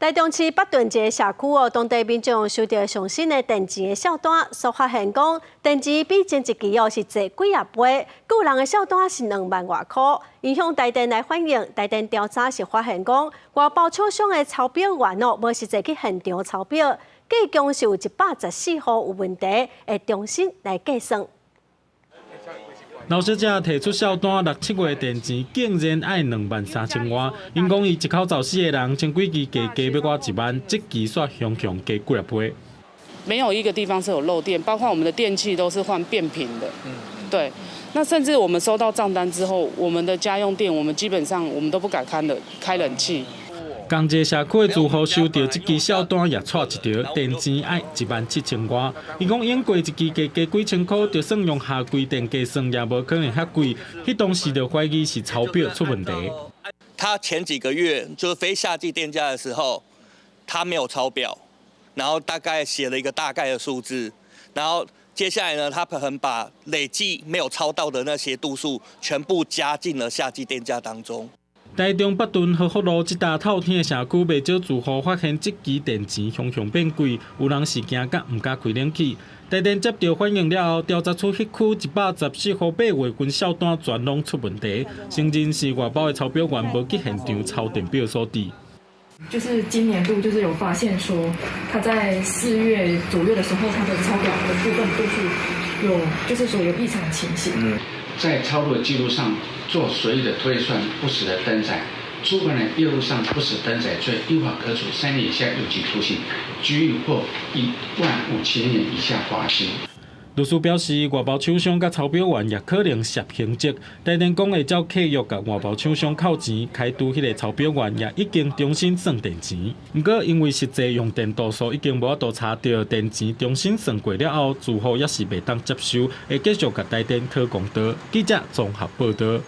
台中市北屯一个社區哦，當地民眾收著上新的電錢的數單，煞發現講電錢比前一期哦是濟幾仔倍，閣有人的數單是2萬外箍。𪜶向台電來反映，台電調查時發現講，外包廠商的抄表員哦，無實際去現場抄表，計共是有114戶有問題，會重新來計算。劉小姐提出數單，六七月電錢竟然愛2萬3千外。𪜶講伊一口就四个人，前幾期加加欲外1萬，這期煞雄雄加幾仔倍。沒有一個地方是有漏電，包括我們的電器都是換變頻的。對。那甚至我們收到賬單之後，我們的家用電，我們基本上我們都不敢開冷開冷氣。仝一个社區的住戶收著這支數單也掣一著，電錢愛1萬7千外。伊講應過一期加加幾千箍，就算用夏季電計算也無可能遐貴。彼當時就懷疑是抄表出問題。他前幾個月就是非夏季電價的時候，他沒有抄表，然後大概寫了一個大概的數字，然後接下來呢，他可能把累計沒有抄到的那些度數全部加進了夏季電價當中。台中北屯和福路這搭透天的社區，袂少住戶發現這期電錢雄雄變貴，有人是驚甲毋敢開冷氣。台電接著反映了後，調查出彼區114戶8月份數單全攏出問題，承認是外包的抄表員無去現場抄電表所致。就是今年度就是有發現說，他在4月左右的時候，他的抄表的部分度數有就是說有異常情形。在抄錄的記錄上做隨意的推算，不實的登載，觸犯了業務上不實登載罪，依法可處3年以下有期徒刑、拘役或1萬5千元以下罰金。律師表示，外包廠商佮抄表員也可能涉刑責。台電講會照契約共外包廠商扣錢，開除彼个抄表員也已經重新算電錢。毋過因為實際用電度數已經無法度查著，電錢重新算過了後，住戶也是袂當接受，會繼續共台電討公道。記者綜合報導。